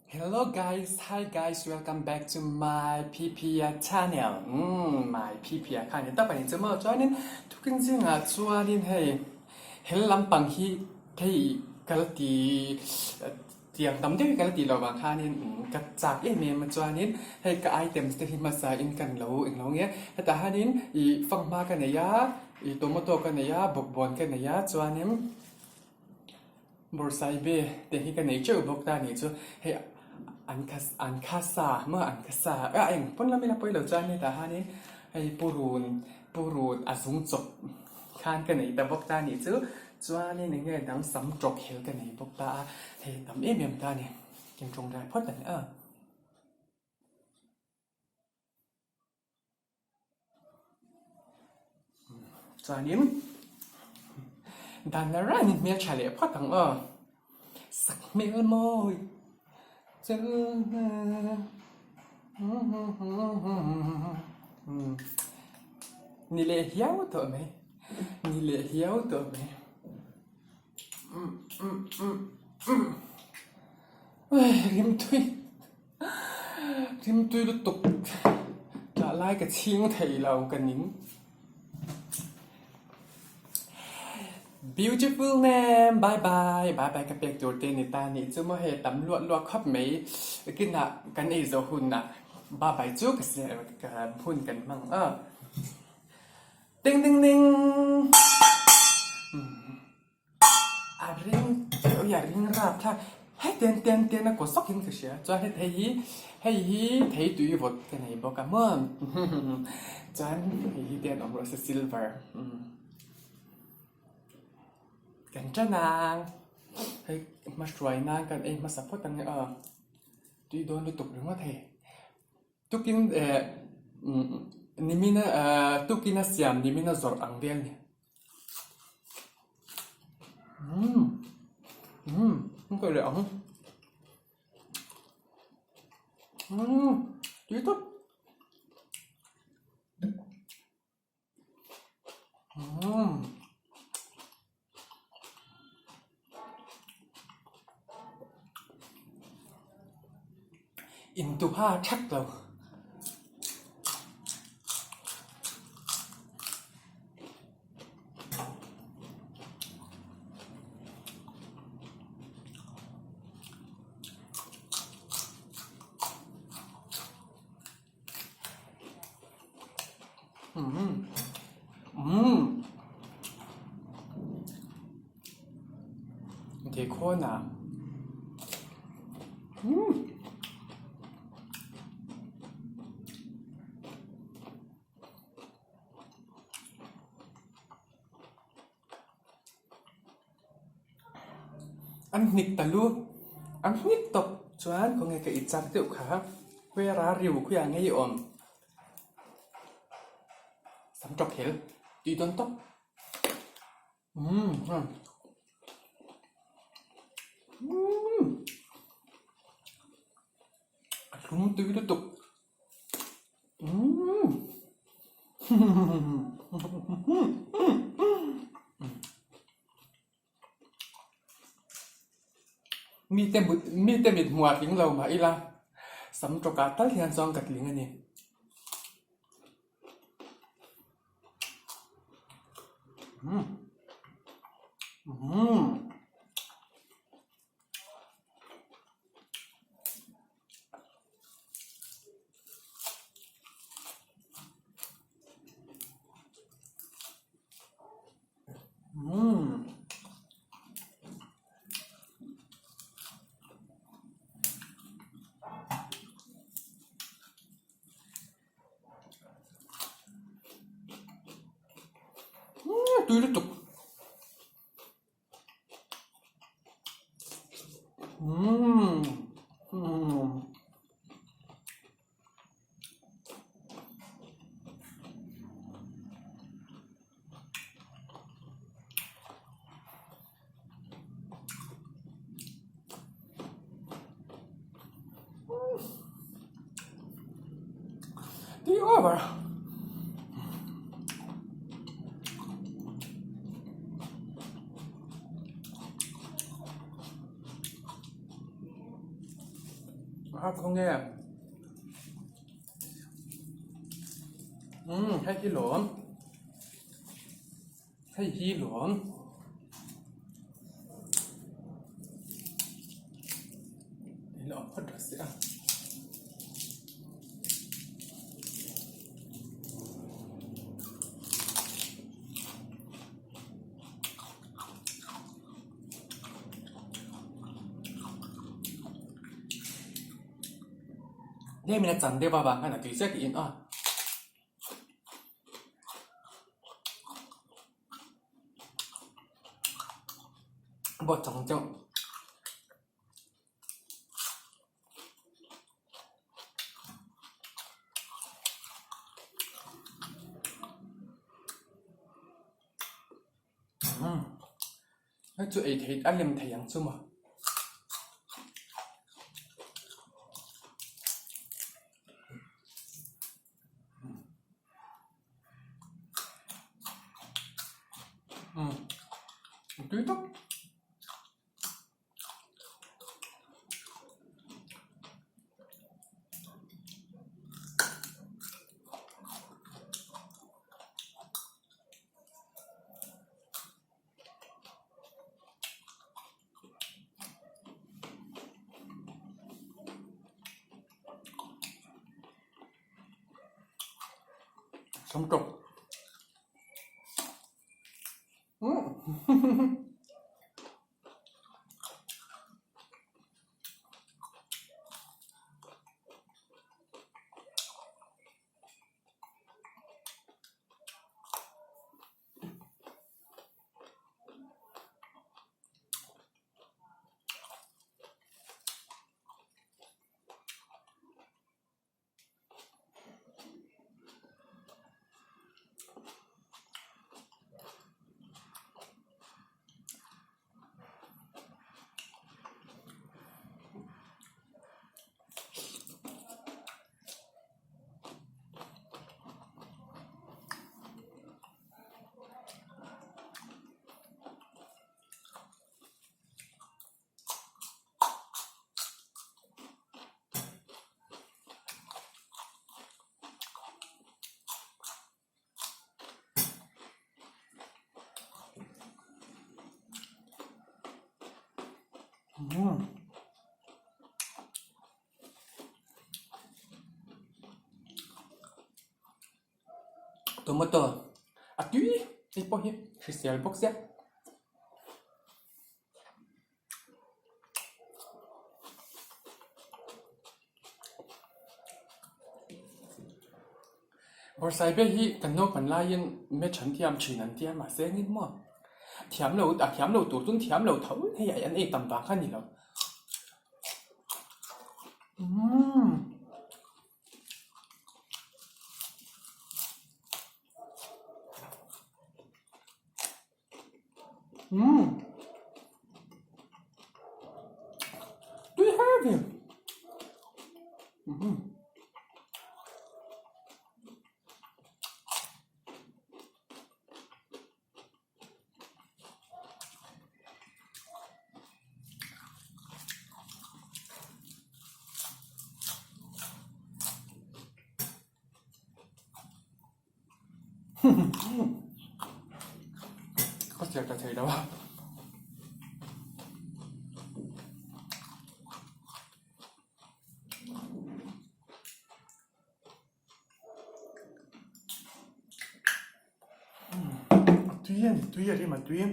Hello guys, hi guys, welcome back to my PPA channel. My PPA kha ni tak ani chu maw chuanin tukin zingah chuanin hei hel lampang hi hei ka la ti tiang tam deuh hi ka la tih loh vang khanin ka chak em em a chuanin hei ka items te hi hmasa in kan lo englo nge hetah hianin ih fanghma ka nei a ih tomato ka nei a bawkbawn ka nei a chuanin Bawrhsaibe te hi ka nei teuh bawk ta a nih chu hei an kha an kha sa maw an kha sa a eng pawn lam ila pawilo chuan hetah hianin hei purun purun a zung chawp khan ka nei ta bawk ta a nih chu chuanin eng nge dang sam tawk hel ka nei bawk ta a hei tam em em ta a ni intawngtai phawt a ni a. Chuanin dan la ranin hmeltha leh phawt ang aw. Sak hmel mawi Ni leh hiau tawh mai, ni leh hiau tawh mai. Rimtui rimtui lutuk ṭah lai ka chhing thei lo ka ning. Beautiful name bye bye bye bye ka pek tur te ni ta nih chu maw hei tam luah luah khawp mai kinah kan ei zawh hunah bye bye chu ka hun kan hmang a. Ding ding ding A ring ui a ring rap thlak hei ten ten ten a kaw sawk in ka hria chuan hei thei hi hei hi thei tui vawt ka nei bawk a maw chuan hei hi te an awm rawh se silver kan tan ang hei hmahruai nan kan ei hmasa phawt ang e aw tui dawn lutuk ringawt hei. Tukin eh nimina eh tukina siam nimina zawrh ang vel ni. Umm umm an kaih leh ang. Umm tui tawp. Umm. Intuha thak lo. Umm umm Dekhawn ah umm An hnik ta lu an hnik tawp chuan khawnge ka i chak deuh kha where a riu khuiah ngei i awm sam tawk hel tui dawn tawp umm umm a hlum tui lutuk. Mite mut mite mit hmuh a tling lo mah ila sam tawkah tal hian chuan ka tling a ni. Tui lutuk. Tui over. A khawnge umm hei hi lawm hei hi lawm ilo awm phawt rawh se a. Hei min a chan deuh avang khan a tui chiah tiin aw. Bawt chang deuh. Hei chu ei theih a lem thei ang chu maw. Tui tak. Samtawk. Tomato a tui hei pawh hi hrisel bawk sia. Bawrhsaibe hi kan naupang laiin match an thiam thin an tia mahse engin maw thiam lo a thiam lo tur chuan thiam lo tho hei an ei tam vang kha a ni lo. Umm. Umm. Tui heavy. Umm. Ka chhiar ta thei lo a. A tui a ni, tui a rim a tui.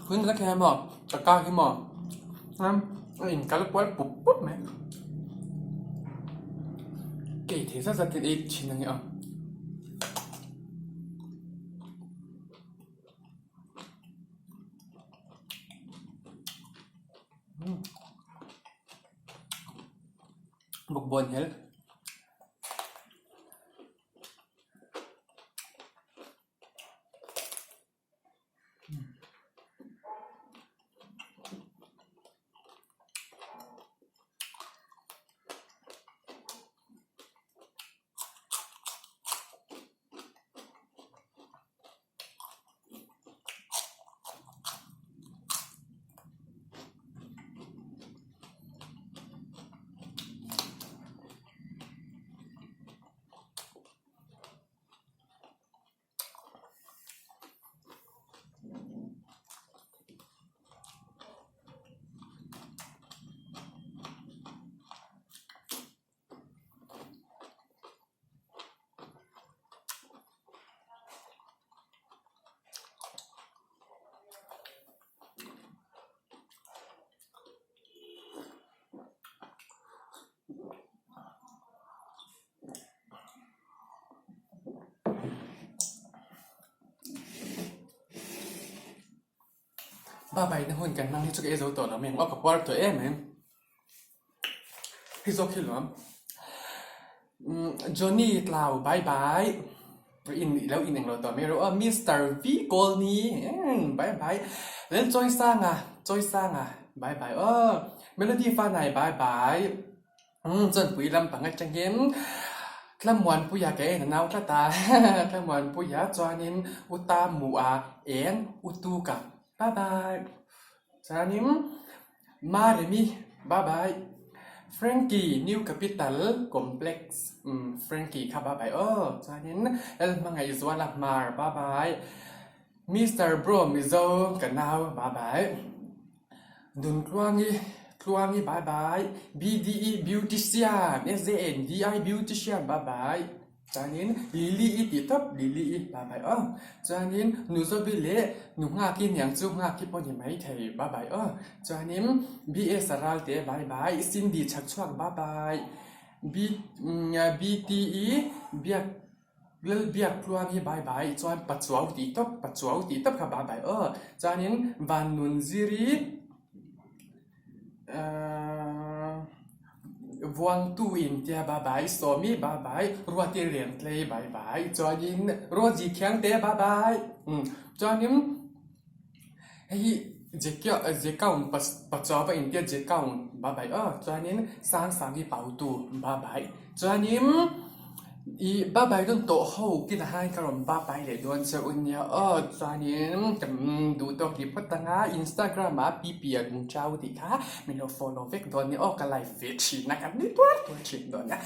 Hun la khe maw taka hi maw a in kal kual pup pup mai kei thei zat zat in ei thin a ni a. Bawkbawn hel. Babai na hun kan hmang hi chu ka ei zo tawh lo mai ang aw ka puar tawh em em. Hi zawk hi luam. Johnny tlau bye bye. In lo in englo tawh mai rawh aw Mister V Kawlni bye bye. Lel Chawisanga Chawisanga bye bye aw. Melody Fanai bye bye. Umm chuan pui lampang atangin Tlamuanpuia ka en a nau tlat a, Tlamuanpuia chuanin u ta hmuh a eng u tu ka bye bye chuanin Maremi bye bye Frankie new capital complex umm Frankie kha bye bye aw chuanin Lalhmangaihzuala Hmar bye bye Mister Bro Mizo ka nau bye bye. Nuntluangi, Tluangi bye bye, BDE Beautician, SJNDI Beautician bye bye, chuanin Lily i tih tawp Lily i bye bye aw, chuanin Nuzovi leh Nu Nghaki niang chu Nghaki pawh ni maithei bye bye aw, chuanin BS Ralte bye bye, Cindy Chhakchhuak bye bye, BTE Biak Lal biak tluang hi bai bai chuan pachuau tih tawp pachuau tih tawp kha bai bai aw chuanin van nun ziri ahh vuangtu in tia bai bai sawmi bai bai ruati rian tlei bai bai chuanin ruazi thiang te bai bai umm chuanin hei hi jekaun pachuau a intia jekaun bai bai aw chuanin sang sang hi pautu bai bai chuanin ih bai bai dawn tawh ho kinah hian ka rawn bai bai leh dawn che u nia aw chuanin ka duh tawk tih phawt anga instagram ah pi pi a dun chau tih kha min lo follow vek dawn nia aw ka live ve thin a ka ni tuar tuar thin dawn nia.